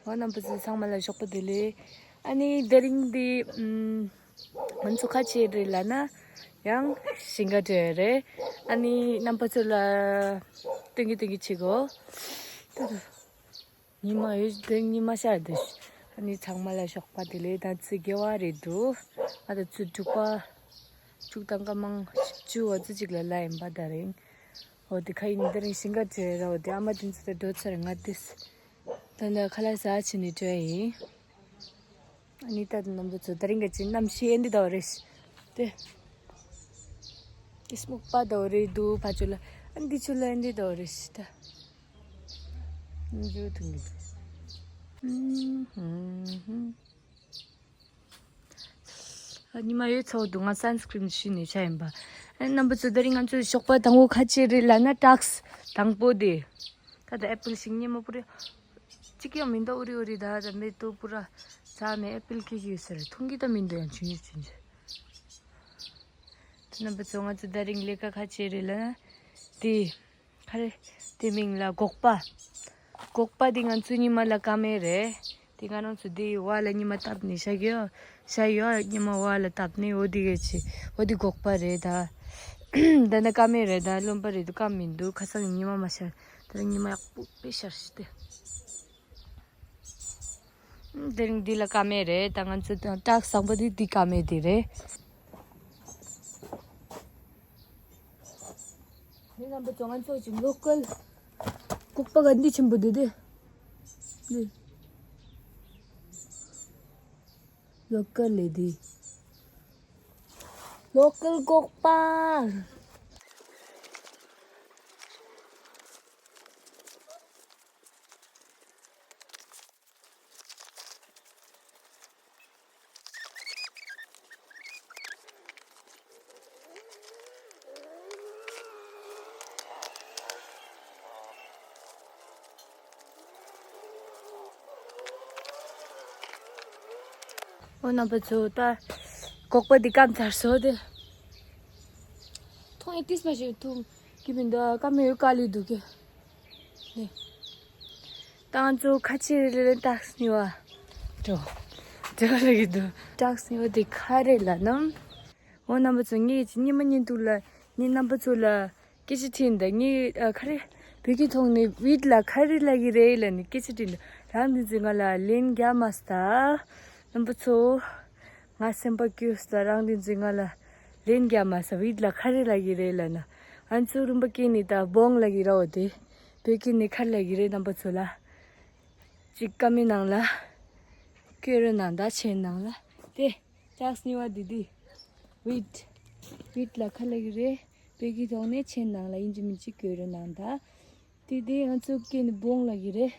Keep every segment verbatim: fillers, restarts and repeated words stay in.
ཨོ་རྣམ་པ་ཚོ་ཚང་མ་ལ་ཞོགས་པ་བདེ་ལེགས། ཨ་ནི་དེ་རིང་འདི་ཨམ། ང་ཚོ་ཁ་ཆེ་རེད་ལབ་ན་ཡང་ཞིང་ཁ་འགྲོ་ཡ་རེད། ཨ་ནི་རྣམ་པ་ཚོ་ལ་སྟོན་གི་སྟོན་གི་བྱེད་གོ། ཉི་མ་ཡོད་དེ་ཉི་མ་ཤར་འདུག་ཨ་ནི་ཚང་མ་ལ་ཞོགས་པ་བདེ་ལེགས། ད་ཚེས་དགུ་པ་རེད་འདུག་ཨ་ད་ཚེས་དྲུག་པ། དྲུག་དང་སྐར་མ་བཅུ་བ་ཙི་གཅིག་ལ་ལ་ཡིན་པ་ད་རིང་། འོ་དེ་ཁ་ཡིན་དེ་རིང་ཞིང་ཁ་འགྲོ་ཡ་ར། འོ་དེ་ཨ་མ་དེ་ཚོ་ད་འགྲོ་ཚར། ང་དེས་ད་ད་ཁ་ལག་ཟ་བྱས་ནས་འགྲོ་ཡ་ཡིན། ཨ་ནི་ད་རྣམ་པ་ཚོ་དེ་རིང་གི་ཅི་གནམ་གཤིས་ཨེ་འདི་ད་བ་རེད། དེ་ཨི་སྨུག་པ་ད་བ་རེད་འདུག་ཕ་ཆུ་ལ་ཨ་འདི་ཆུ་ལ་ཨེ་འདི་ད་བ་རེད་ད། འཇུ་ཐུང་གི་འདུག་ཨ་ཉི་མ་ཡོད་ཚོགས་འདུག་ང་སན་སི་ཀྲིན་ཞུས་ནས་ཆ་ཡིན་པ། ཨ་རྣམ་པ་ཚོ་དེ་རིང་ང་ཚོའི་ཞོགས་པ་དང་པོ་ཁ་ཆེ་རེད་ལབ་ན་ཊག་སི་དང་པོ་དེ། ད་ད་ཨེ་པལ་ཞིག་ཉི་མ་པུ་རེ། གཅིག་ཀྱང་མི་འདུག་ཨུ་རི་ཨུ་རི་ད་ད་མེ་ཏོག་པུ་ར་ཟ་མེད་ཨེ་པལ་ཁྱེར་ཡོད་ཟེར་ཐུང་གི་ད་མི་འདུག་ཡང་ཆུང་ཡོད་ཆུང་ཡོད། དེ་རྣམ་པ་ཚོ་ང་ཚོ་ད་རིང་ལས་ཀ་ཁ་ཆེ་རེད་ལ་ན། དེ་ཁ་རེ་དེ་མིང་ལ་སྒོག་པ། སྒོག་པ་དེ་ང་ཚོ་ཉི་མ་ལ་ཀ་མེད་རེད། དེ་ང་རང་ཚོ་དེ་བ་ལ་ཉི་མ་བཏབ་ནས་ཤ་གི་ཤ་ཡོད་ཉི་མ་བ་ལ་བཏབ་ནས་འོ་དེ་ག་ཆེ་འོ་དེ་སྒོག་པ་རེད་ད། ད་ནི་ཀ་མེད་རེད་ད་རློན་པ་རེད་འདུག་ཀ་མི་འདུག་ཁ་སང་ཉི་མ་མ་ཤར། དེ་རིང་ཉི་མ་ཡག་པོ་དཔེ་ཤར་ཤི་སྟེ། དེ་རིང་འདི་ལ་ཀ་མེད་རེད་ད་ང་ཚོ་ད་ཊག་སི་བཟང་པོ་འདི་འདི་ཀ་མེད་འདི་རེད། དེ་རྣམ་པ་ཚོ་ང་ཚོ་ཅིག་ལོ་ཀལ་ལྐོག་པ་ག་འདི་ཆེན་པོ་འདི་དེ་འདི་ལོ་ཀལ་ལེ་འདི་ལོ་ཀལ་ལྐོག་པ། ཨོ་རྣམ་པ་ཚོ་ད་སྒོག་པ་འདི་སྐམ་ཚར་སོང་སྟེ། ཐུང་ཡི་ཏིས་མ་ཞིག་ཐུང་གི་མི་འདུག་ཀ་མེད་ཡོད་ཀ་ལི་འདུག་གི། ནི། ཏང་ཙུ་ཁ་ཆེ་རེ་རེ་ཏག་སི་ནི་བ། འགྲོ། འགྲོ་རེ་གི་འདུག་ཏག་སི་ནི་བ་དེ་ཁ་རེ་ལ་ནམ། འོ་རྣམ་པ་ཚོ་ངས་ཉི་མ་ཉིན་དུ་ལ་ངས་རྣམ་པ་ཚོ་ལ་སྐད་ཆ་དྲིས་འདི་ངས་ཨ་ཁ་རེ་བོད་སྐད་ཐོག་ནས་བིད་ལ་ཁ་རེ་ལ་གི་རེད་ལ་ནི་སྐད་ཆ་དྲིས་འདི་རང་འདི་ཚོས་ང་ལ་ལན་རྒྱག་མ་སྟ། རྣམ་པ་ཚོ། ང་སེམས་པ་སྐྱོ་སོང་རང་བདེན་ཚེ་ང་ལ་ལན་རྒྱག་མ་ས་བིད་ལ་ཁ་རེ་ལ་གི་རེད་ལ་ན། ང་ཚོ་རུམ་པ་སྐྱེས་ནི་ད་བོང་ལ་གི་ར་འོ་དེ་བོད་སྐད་ནི་ཁར་ལ་གི་རེད་རྣམ་པ་ཚོ་ལ། ཅིག་ཀ་མི་ནང་ལ་སྐྱོ་རོ་ནང་ད་ཆེན་ནང་ལ་དེ་ཅག་སི་ནི་བ་དི་དི་བིད་བིད་ལ་ཁ་ལ་གི་རེད་བོད་སྐད་ཐོག་ནས་ཆེན་ནང་ལ་ཡིན་གཅིག་མིན་གཅིག་སྐྱོ་རོ་ནང་ད། དེ་དེ་ང་ཚོ་སྐྱེ་ནི་བོང་ལ་གི་རེད།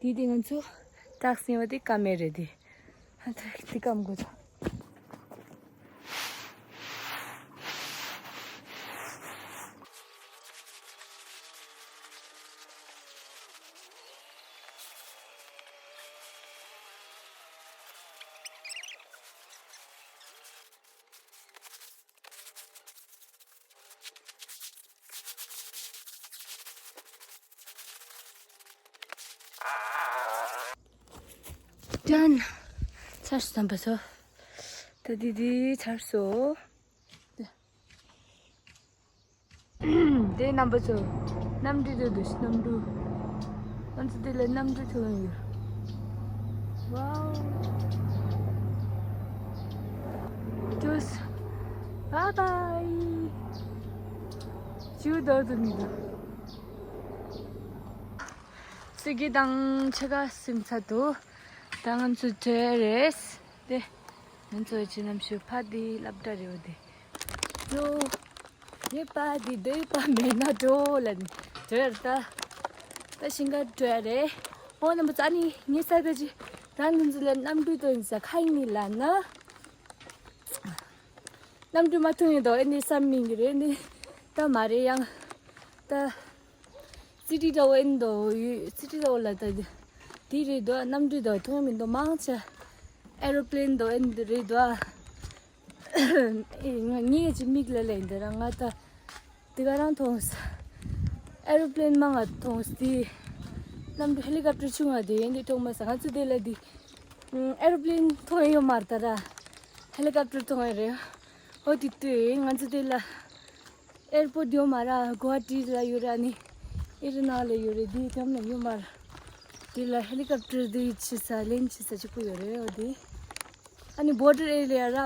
དེ་དེ་ང་ཚོ་ཏག་སེ་བ་དེ་ཀ་མེད་རེད་དེ། ཨ་ད་དེ་ཀམ་གོ་ད། ཏན། ཚར་སོང་བ་སོ། ད་དི་དི་ཚར་སོང་། དེ་རྣམ་པ་ཚོ། གནམ་གྲུ་དེ་འདུག་གནམ་གྲུ། ང་ཚོ་དེ་ལ་གནམ་གྲུ་ཐོན་ཡོད། ཝའོ། ཏུས། བཱའི་བཱའི། ཇུ་དོ་དུ་མི་འདུག་ཚིག་གི་དང་ཆ་ག་སིམ་ཚ་དུ། ད་ང་ཚོ་བྲོས་རེད། དེ། ང་ཚོ་ཅི་ནམ་ཞུ་ཕ་དེ་སློབ་གྲྭ་རེད་བ་དེ། འགྲོ། ཡོད་པ་དེ་འདོད་པ་མེད་ན་འགྲོ་ལ་ནི་བྲོས་རེད་ད། ད་ཤིང་ཀ་བྲོས་རེད། ཨོ་རྣམ་པ་ཚོ་ཨ་ནི་ངས་ས་ད་ཅི་རང་ལུང་ཚོ་ལ་གནམ་གྲུ་ཐོན་ས་ཁ་ཡིན་ནི་ལ་ན། གནམ་གྲུ་མ་ཐོན་ཡོད་དོ་ཨེ་ནི་བསམ་མིན་གི་རེད་ནི། ད་མ་རེད་ཡང་། ད། སི་ཊི་འདྲ་བོ་ཨེ་འདུག་ཡོད་སི་ཊི་འདྲ་བོ་ལ་ད་དེ་དེ་རེད་འདུག་གནམ་གྲུ་འདུག་མཐོང་མི་འདུག་མང་ཆེ་ཨེ་རོ་པི་ལེན་འདུག་ཨེ་འདུག་རེད་འདུག་ཨེ་ང་ངའི་ཅི་མིག་ལ་ལས་འདི་རང་ང་ད་དེ་ག་རང་མཐོང་ས་ཨེ་རོ་པི་ལེན་མང་ང་མཐོང་ས་དེ་ གནམ་གྲུ་ཧེ་ལི་ཀོབ་ཊར་ཆུང་བ་དེ་འདི་མཐོང་མ་སོང་། ང་ཚོ་དེ་ལ་འདི་ཨེ་རོ་པི་ལེན་མཐོང་ཡོད་མ་རེད་ད་ར། ཧེ་ལི་ཀོབ་ཊར་མཐོང་ཡོད་རེད། ཨོ་དེ་ལྟོས་ང་ཚོ་དེ་ལ་ཨེར་པོར་ཊི་ཡོད་མ་ར། གུ་ཝ་ཧ་ཊི་ལ་ཡོད་ར། ནི་ཨེ་ར་ན་ལ་ཡོད་རེད། དེ་དམ་ལ་ཡོད་མ་ར། དེ་ལ་ཧེ་ལི་ཀོབ་ཊར་དེ་ཆེ་ས་ལེན་ཆེ་ས་གཅིག་པོ་ཡོད་རེད། ཨོ་དེ་ཨ་ནི་བོར་ཌར་ཨེ་རི་ཡ་ར་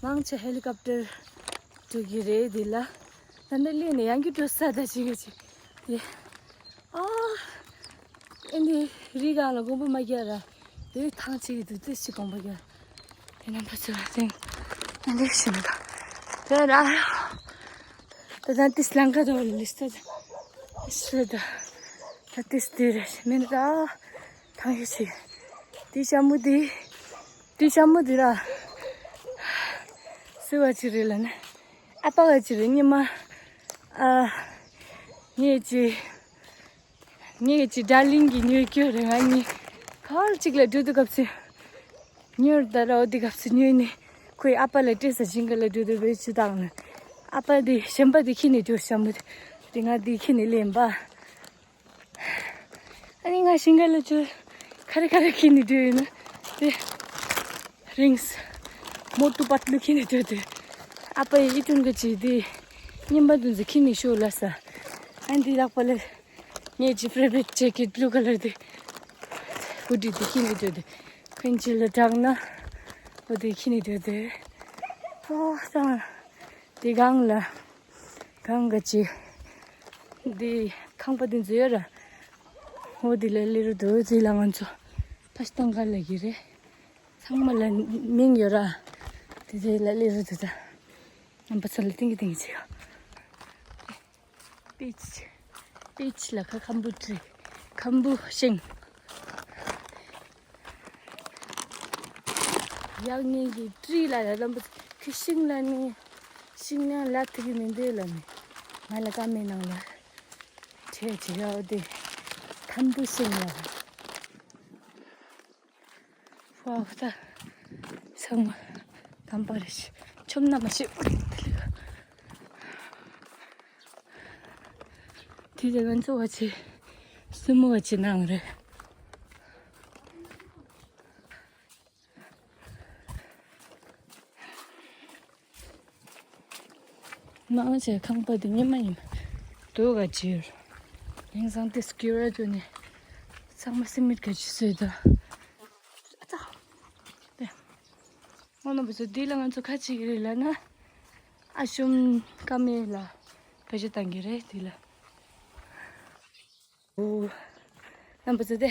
མང་ཆེ་ཧེ་ལི་ཀོབ་ཊར་འགྲོ་གི་རེད། དེ་ལ་ད་ནི་ལེན་ནས་ཡང་རྒྱུ་འགྲོ་ས་ད་ཅིག་ཅིག་དེ། ཨ། ཨེ་འདི་རི་སྒང་ལ་དགོན་པ་མ་རྒྱག་ར། དེ་ཐང་ཆད་ཀྱི་འདུག་དེ་ཞིག་དགོན་པ་རྒྱག་དེ་རྣམ་པ་ཚོ་ལ་ཐེངས་ཨེ་འདི་ཞིག་མི་འདུག་དེ་ར། ད་ད་ཏིས་ལང་ཀ་དོ་ལིས་ཏ་ཤི་ད། ད་ཏིས་དེ་རེད་མིན་ད། ཐང་ཡོད་ཆེ། དེ་ཤ་མུ་དེ། དེ་ཤ་མུ་དེ་ར། སུ་བ་ཅི་རེད་ལ་ནི། ཨ་ཕ་བ་ཅི་རེད་ཉི་མ། ཨ། ངེད་ཀྱི། ངེད་ཀྱི་ཌར་ལིང་གི་ཉོས་སྐྱོ་རེད། ང་གཉིས་ཁ་ལ་གཅིག་ལ་འགྲོ་དུས་སྐབས་སུ་ཉོར་ད་ར། འོ་དེ་སྐབས་སུ་ཉོས་ནས་ཁོའི་ཨ་ཕ་ལ་སྤྲད་ས་ཞིང་ཁ་ལ་འགྲོ་དུས་བེད་སྤྱོད་བཏང་ནས། ཨ་ཕ་དེ་གཞན་པ་དེ་ཁྱེར་ནས་འགྲོ་བྱ་མོ་དེ། དེ་ང་དེ་ཁྱེར་ནས་ལེན་པ། ཨ་ནི་ང་ཞིང་ཁ་ལ་འགྲོ། ཁ་རེ་ཁ་རེ་ཁྱེར་ནས་འགྲོ་ཡིན་ན་དེ། རིང་། མོ་ཏུ་པ་ཏུ་ལུ་ཁྱེར་ནས་འགྲོ་དུས། ཨ་ཕ་ཡི་ཨི་ཏུན་ག་ཅི་དེ། རྙིང་པ་དུ་ཚོ་ཁྱེར་ནས་ཤོག་ལ་ས། ཨ་ནི་དེ་ལག་པ་ལ། ངེད་ཀྱི་ཕེ་ཝ་རི་ཊི་ཇེ་ཀེཊ་བྷུ་ལུ་ཁ་ལར་དེ། ཧུ་ཌི་དེ་ཁྱེར་ནས་འགྲོ་དེ། ཁོན་ཆེ་ལ་དྲག་ན། འོ་དེ་ཁྱེར་ནས་འགྲོ་དེ། ཨོ་སང་། དེ་སྒང་ལ། སྒང་ག་ཅི། དེ་ཁང་པ་དེ་ཚོ་ཡོད་ར། འོ་དེ་ལ་ལི་རུ་དོ་དེ་ལ་ང་ཚོ་ཕ་སྟོང་ག་ལ་གི་རེད། ཚང་མ་ལ་མིང་ཡོད་ར། དེ་དེ་ལ་ལི་རུ་དོ་ད། རྣམ་པ་ཚོ་ལ་ཏིང་གི་ཏིང་གི་བྱེད་ཡོད། པིཆ། པིཆ་ལ་ཁ་ཁམ་བུ་ཊི་རི། ཁམ་བུ་ཤིང་། ཡག་ཉེས་ཀྱི་ཊི་རི་ལ་ལ་ལམ་བུ་ཁུ་ཤིང་ལ་ནི་ཤིང་ནང་ལ་ཐུག་གི་མི་འདུག་ལ་ནི། ང་ལ་ཀ་མེད་ནང་ལ་ཁྲལ་བྱེད་ཡག་དེ་ཁམ་བུ་ཤིང་ལ། ཝའོ། ད་ཚང་མ་དམ་པ་རེད། ཆོམ་ན་མ་ཤེས། དེ་ལས་ང་ཚོ་བ་ཆེ་སུ་མོ་བ་ཆེ་ནང་རེད། ནང་ཆེ་ཁང་པ་དེ་ཉི་མ་ཉི་མ་དུ་ག་ཅིར། དེང་སང་དེ་སྐྱུར་བ་དུ་ནི་ཚང་མ་སི་མིད་ག་ཅི་བཟོས་ད། ཨ་ཙ། དེ། ངོ་ནོ་བུ་ཚོ་འདི་ལ་ང་ཚོ་ཁ་ཅིག་རེད་ལ་ན། ཨ་ཤུམ་ཀ་མེ་ལ་བེད་སྤྱོད་བཏང་གི་རེད་འདི་ལ། ཨོ། རྣམ་པ་ཚོ་དེ།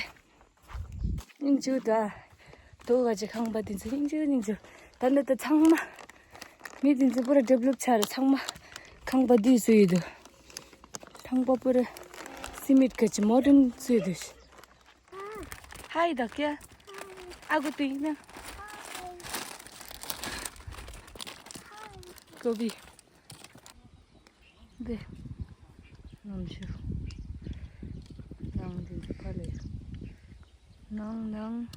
སྙིང་རྗེ་ད། དོ་ག་ཅི་ཁང་པ་དེ་ཚོ་སྙིང་རྗེ་སྙིང་རྗེ། ད་ནི་ད་ཚང་མ། མི་དེ་ཚོ་པུ་ར་ཌེ་བི་ལོབ་ཆགས་རེད། ཚང་མ་ཁང་པ་དེ་བཟོས་ཡོད་དོ། ཁང་པ་པུ་ར་སི་མིད་ག་ཅི་མོ་ཌན་བཟོས་ཡོད་དོ། ཧའི་ད་ཀྱ། ཨ་གོ་ཏི་ན། ཀོ་བི། དེ། ནམ་ཞུ། ནང་དེ་ཚོ་ཕ་ལ་ཡོད། ནང་ནང་།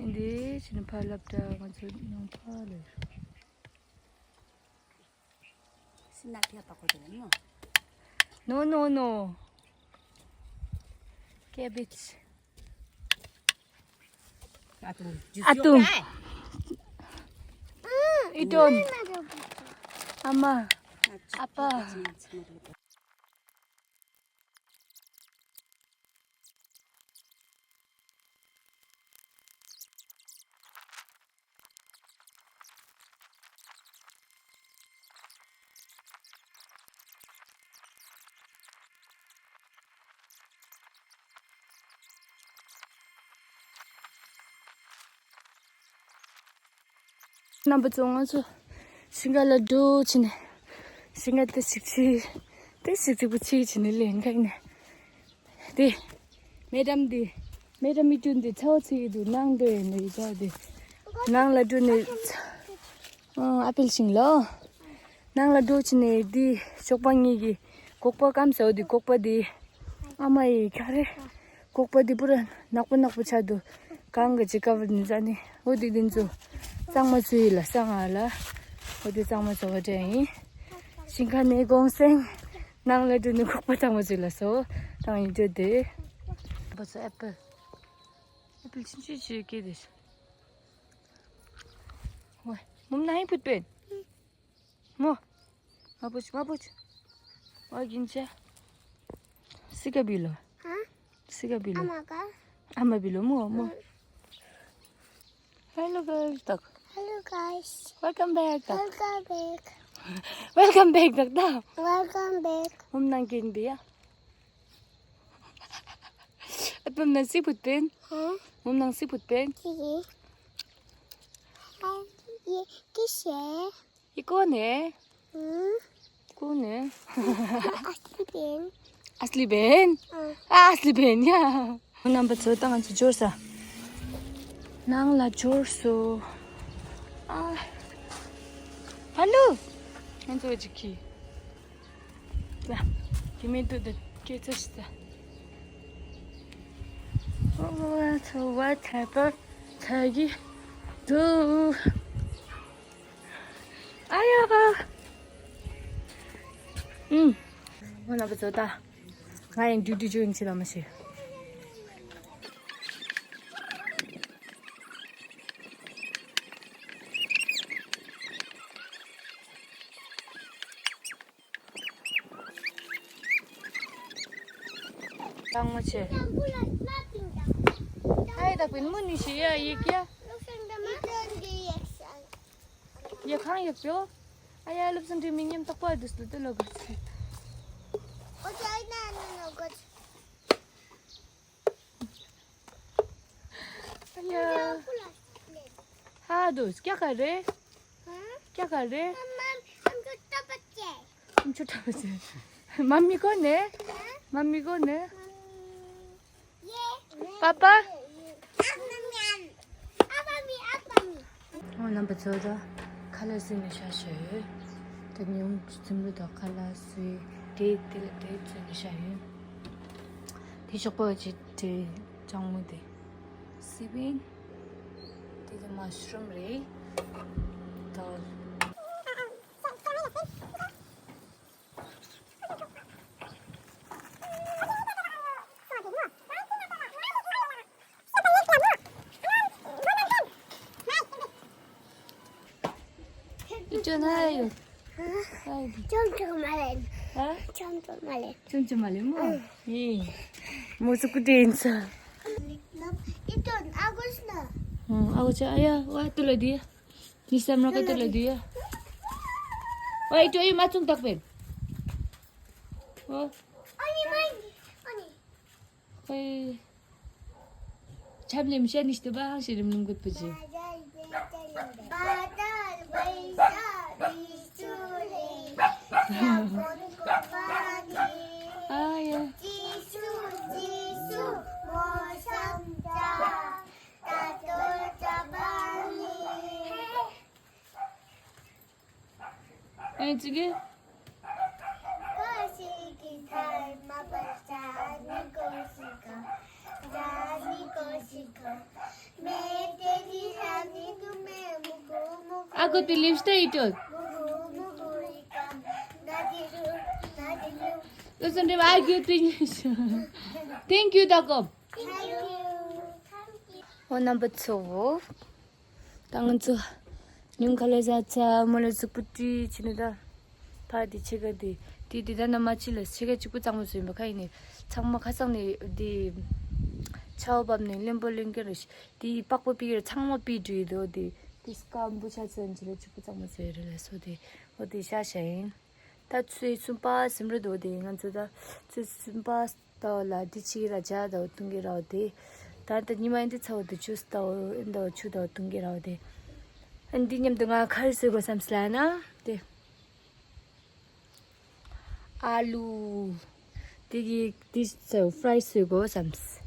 ཨིན་དེ་ཕྱི་ནས་ཕ་ལབ་ད་ང་ཚོ་ནང་ཕ་ལ་ཡོད། སི་ནག་ཐེ་པ་ཀོ་དེ་ལ་ནོ། No, no, no. Cabbage. ཨ་ཏུང་། ཨ་ཏུང་། ཨི་ཏོམ། ཨ་མ། ཨ་ཕ། རྣམ་པ་ཚོ་ང་ཚོ་ཞིང་ཁ་ལ་འགྲོ་ཕྱིན་ནས། ཞིང་ཁ་དེ་ཞིག་ཆི། དེ་ཞིག་ཅིག་པུ་ཆི་ཕྱིན་ནས་ལེན་ཁ་ཡིན་ནས། དེ། མེ་ཌམ་དེ། མེ་ཌམ་མི་ཀྲུན་དེ་ཚ་བོ་ཚིག་གི་འདུག་ནང་འགྲོ་ཡིན་ནས་ཡི་ཅག་དེ། ནང་ལ་འགྲོ་ནས། ཨ་པིལ་ཤིང་ལོ། ནང་ལ་འགྲོ་ཕྱིན་ནས་དེ་ཞོགས་པ་ངེད་ཀྱི་སྒོག་པ་སྐམ་ཟ་བ་དེ་སྒོག་པ་དེ། ཨ་མ་ཡི་ག་རེ། སྒོག་པ་དེ་པུ་ར་ནག་པོ་ནག་པོ་ཆགས་འདུག་གང་གི་ཅི་ཀ་བར་ནི་ཟ་ནི་འོ་དེ་དེ་ཚོ། གཙང་མ་ཚོ་ཡི་ལ་ས་ང་ལ། འོ་དེ་གཙང་མ་ཚོ་བ་དྲན་ཡིན། ཞིང་ཁ་ནས་གོང་སེང་། ནང་ལ་འགྲོ་ནི་ཁོག་པ་གཙང་མ་ཚོ་ཡི་ལ་སོ། དང་ཡིན་འགྲོ་དེ། What's an apple? Apple chin chin chin kid is. What? Mum nahi put pen. Mo. Mabuch, mabuch. Wa gincha. Siga bilo. Huh? Siga bilo. Amaga. Ama bilo mo mo. Hello guys, tak. Hello guys. Welcome back, tak. Welcome back. Welcome back, tak, tak. Welcome back. Mum nang kin biya. Apam nang si put pen. Huh? Mum nang si put pen. Kiki. Ai, ye, kise. 이 કોને? Hmm? કોને? Asli ben. Asli ben? Ah. Ah, Asli ben, ya. Number two, tangan si Jorsa. Nang la Jorso. Ah. Hello. Nang tu jiki. Give me to the kids. Oh, so what type of turkey do? Aya. 음. ང་ལ་བཟོ་ད། ང་ཡང་ཌིའུ་ཊི་ཇོ་ཡིན་ཆེ་ལ་མ་ཤེས། དང་མོ་ཆེ། ཨའི་ད་པིན་མོ་ནི་ཤི་ཡ་ཡིག་ཡ། ཡ་ཁང་ཡག་པོ། ཨ་ཡ་སློབ་ཚན་འདྲི་མི་ཉམ་ཐག་པ་དུས་སུ་དུ་ལོ་ག་ཚི། ཨ་ཡ། ཧ་དུ་སྐྱ་ག་རེ། སྐྱ་ག་རེ། མ་མི་གོ་ནེ། མ་མི་གོ་ནེ། པ་པ། ཨོ་རྣམ་པ་ཚོ་ད་ཁ་ལག་བཟོས་ནས་བཞག་ཤག་ཡོད། ད་ཉུང་རྩིམ་རུ་དང་ཁ་ལག་བཟོས་དེ་དེ་ལ་དེ་བཟོས་ནས་བཞག་ཡོད། དེ་ཤོག་པ་ཅིག་དེ་ལྕང་མོ་དེ་སི་པིན། དེ་དེ་མ་ཤུ་རུམ་རེད། ད། ཅོ་ན་ཡོད། ཅོམ་ཅོམ་མ་ལེན། ཨ། ཅོམ་ཅོམ་མ་ལེན། ཅོམ་ཅོམ་མ་ལེན་མོ། ཨེ། མོ་ཟུག་གུ་དྲན་ས། ཨ་གོ་ཅི་ཨ་ཡ་ཝ་ཏུ་ལ་དི། ནི་སམ་ར་ཀ་ཏུ་ལ་དི་ཡ། ཝ་ཨི་ཏོ་ཨི་མ་ཙུང་ཏག་པེན། ཝ། ཨ་ནི་མ་ཨ་ནི། ཁོའི་ཆབ་ལེམ་ཤ་ནི་སྟི་བ་ཧང་ཤེ་རིམ་ལུང་གུད་པུ་ཅི། ཨ་ཡ། ཨེ་ཅི་གི། ཨ་ཁུ་དེ་ལིབ་སྟེ་ཡིད་དྲོད། ཨུ་སུ་འདྲེ་བ་ཨ་ཁུ་དེ་ཉིད་ཤོ། Thank you ད་ཀོ། ཨོ་རྣམ་པ་ཚོ། ད་ང་ཚོ་ཉུང་ཁ་ལ་ཟ་ཚ་མོ་ལ་གཟུགས་པོ་བཀྲུས་ཕྱིན་ནས་ད། ཕ་དེ་ཕྱེད་ཀ་དེ་དེ་དེ་ད་ན་མ་ཕྱི་ལ་ཕྱེད་ཀ་གཅིག་པུ་གཙང་མ་བཟོས་ཡིན་པ་ཁ་ཡིན་ནས་ཚང་མ་ཁ་སང་ནས་དེ་ཆའོ་བབས་ནས་བློན་པོ་བློན་སྐྱོར་རེ་དེ་པགས་པ་པི་རེ་ཚང་མ་པི་འདྲུས་དོ་དེ་དེ་སྐམ་པོ་ཆ་ཚན་ཅི་ལ་གཅིག་པུ་གཙང་མ་བཟོས་རེ་ལ་སོ་དེ་འོ་དེ་ཤ་ཤ་ཡིན། ད་ཚོད་གསུམ་པ་སིམ་རུ་དོ་དེ་ང་ཚོ་ད་ཚོད་གསུམ་པ། ཏའོ་ལ་དི་ཆི་ར་ཇ་དའོ་ཏུང་གི་རའོ་དེ། ད་ད་ཉི་མ་ཨིན་དི་ཚའོ་དུ་ཆུ་སྟའོ་ཨིན་དའོ་ཆུ་དའོ་ཏུང་གི་རའོ་དེ། ཨིན་དི་མཉམ་དུ་ང་ཁར་སོས་གོ་བསམ་སི་ལ་ན་དེ། ཨ་ལུ། དེ་གི་དི་ཚའོ་ཕ་རའི་སོས་གོ་བསམ་སི།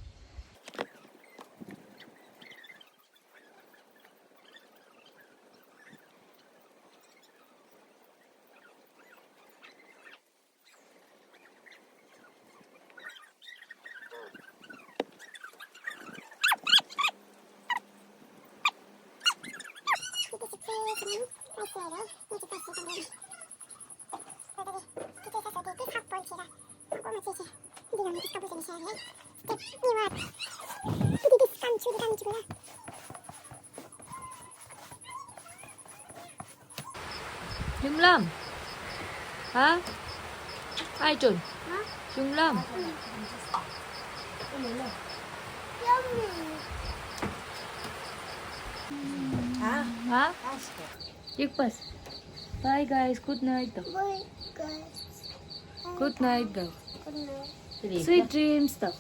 Junglam. Ha? Aitun. Junglam. Ha? Yikpas. Bye guys, good night though. Bye guys. Good night though. Good night. Sweet dreams though.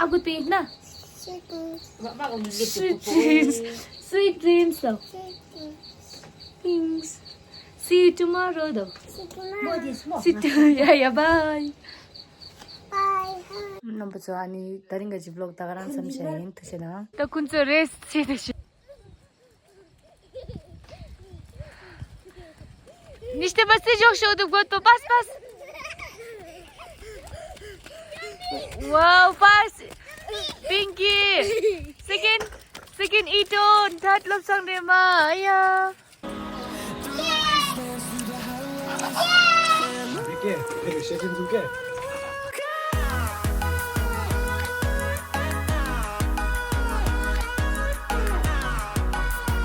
Aku tik na? Sweet dreams. Sweet dreams. Sweet dreams though. Sweet dreams. Thanks. See you tomorrow though. See you tomorrow. See you. Yeah, yeah, bye. Bye. རྣམ་པ་ཚོ། ཨ་ནི་དེ་རིང་གི་vlog་ད་ག་རང་མཚམས་བཞག་ཡིན། ཐུགས་རྗེ་གནང་། ད་ཁོང་ཚོ་རེས་བྱེད་དེ་ཤི། Ниште баси жок шоу дук вот пас пас. Wow, пас. Пинки. Second, second Итон, third Лопсанрема. Ая. Ике, ике, шекен зуке.